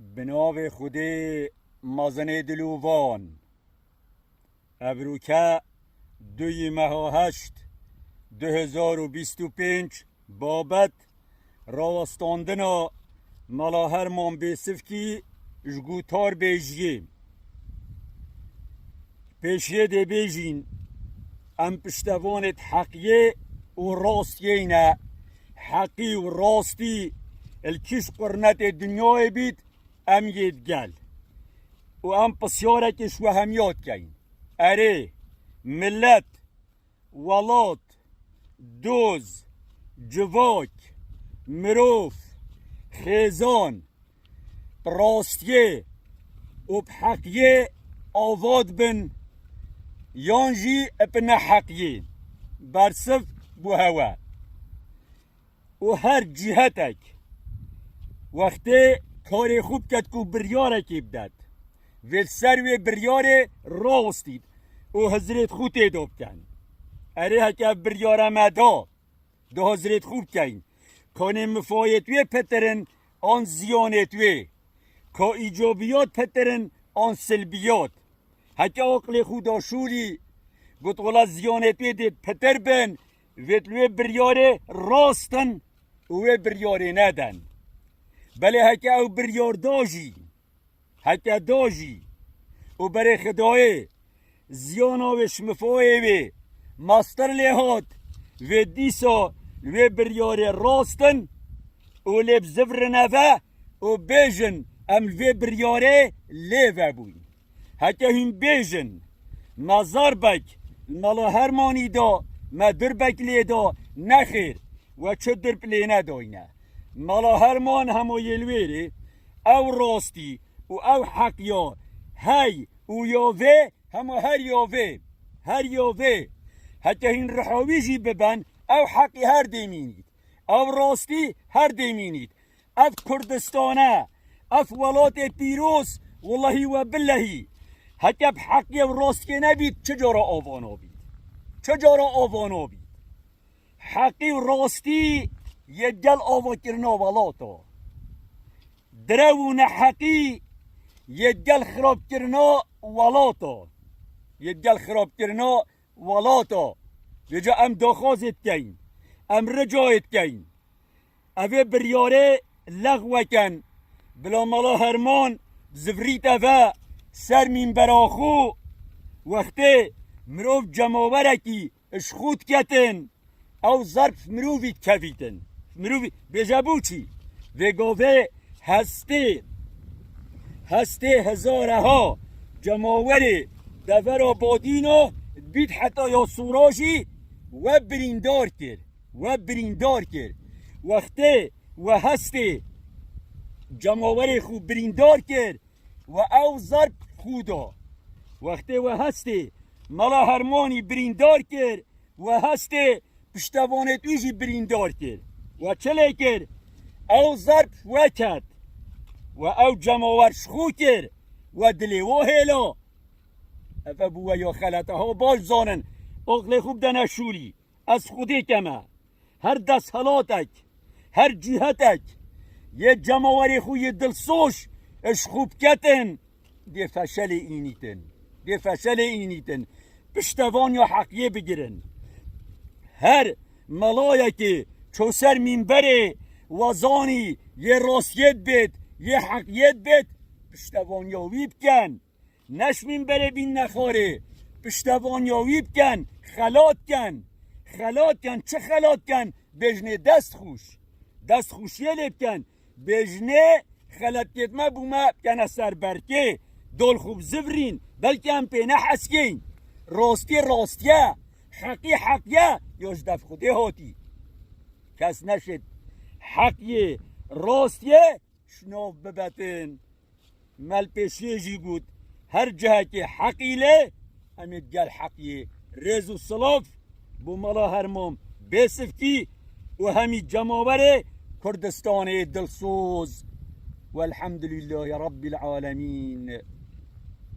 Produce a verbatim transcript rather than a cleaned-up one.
Bi navê Xwedê mezinê dilovan. Evroke duyê meha heşt du hezar û bîst û pênc, babet rawestandina Mela Herman Bêsifkî ji Gutar Bêjiyê. Pêşiyê dê bêjîn, em piştevanêt heqiyê û rastiyê ne. Heqî û rastî li kîş qurnetê dinyayê bît, em yê digel. Û em pisyarekê ji we hemiya dikeyin. Erê, milet, welat, doz, civak, mirov, xêzan, bi rastiyê û bi heqiyê ava dibin, yan jî bi neheqiyê bersiv bû hewe. Û her cîhetek wextê karê xwe biket ku biryarekê bidet, vê li ser wê biryarê rawestît û hizrêt xwe tê de biken. Erê, heke ev biryara me da, da hizrêt xwe bikeyin. Kanê mifayêt wê pitir in an ziyanêt wê? Ka îcabiyat pitir in an silbiyat? Heke aqilê xwe da şûlî, got, wela ziyanêt wê dê pitir bin, vêt li wê biryarê rast in û wê biryarê neden. Belê heke ew biryar da jî, heke da jî û berê Xidayê ziyana wê ji mifayê wê mastir lê hat, vê dîsa li wê biryarê rast in û lê bi zivrine ve û bêjin, em li vê biryarê lê vebûyn. Heke hûn bêjin, me zarbek li Mela Hermanî da, me dirbek lê da, nexêr, we çi dirb lê nedayne. Mela Herman hema yê li wêrê, ew rastî û ew heqiya hey û ya vê, hema her ya vê, her ya vê. Heke hîn riha wî jî biben, ew heqî her dê mînît. Ev rastî her dê mînît. Ev Kurdistan e. Ev welatê pîroz, wellehî we billehî. Heke bi heqiyê û rastiyê nebît, çi cara ava nabît? Çi cara ava nabît? Heqî û rastî yê digel avakirina welata. Direw û neheqî yê digel xirabkirina welata. Yê digel xirabkirina welata. Vêca em daxwazê dikeyin. Em ricayê dikeyin. Evê biryarê lexwe ken. Bila Mela Herman zivrîte ve ser mînbera xwe, wextê mirov cemawerekî ji xwe diketin, ew zerb mirovî dikevîtin. Mirovî bêje bû çî? Vê gavê hestê, hestê hezareha cemawerê devera Badîna dibît heta ya Sora jî we birîndar kir. We birîndar kir. Wextê we hestê cemawerê xwe birîndar kir, we ew zerb xwe da. Wextê we hestê Mela Hermanî birîndar kir, we hestê piştevanêt wî jî birîndar kir. We çi lê kir? Ew zerb we ket. We ew cemawer ji xwe kir. We dilê we hêla. Ev e bû we ya xelete. Ha baş zanin. Aqilê xwe bidene şûlî. Ez Xwedê keme. Her desthelatek, her cîhetek yê cemawerê xwe yê dilsoz ji xwe biketin, dê feşelê înîtin. Dê feşelê înîtin. Piştevaniya heqiyê bigirin. Her melayekê ço ser mînberê wezanî yê rastiyê dibêt, yê heqiyê dibêt, piştevaniya wî biken. Ne ji mînberê bînne xwarê, piştevaniya wî biken, xelat ken. Xelat ken, çi xelat ken? Bêjinê dest xûş. Dest xûşiyê lê biken. Bêjinê xeletiyêt me bûme, bikene ser berkê. Dol xwe bizivrîn, belkî em pê neheskên. Rastî rastiye, heqî heqiye, ya ji dev Xwedê hatî. Kes neşêt heqiyê, rastiyê şinav bibetin. Me li pêşiyê jî got, her cihekê heqî lê, em ê digel heqiyê. Rêz û silav bo Mela Herman Bêsifkî û hemî cemawerê Kurdistanê dilsoz. Welhamdulîllahî Rebbîl Alemîn.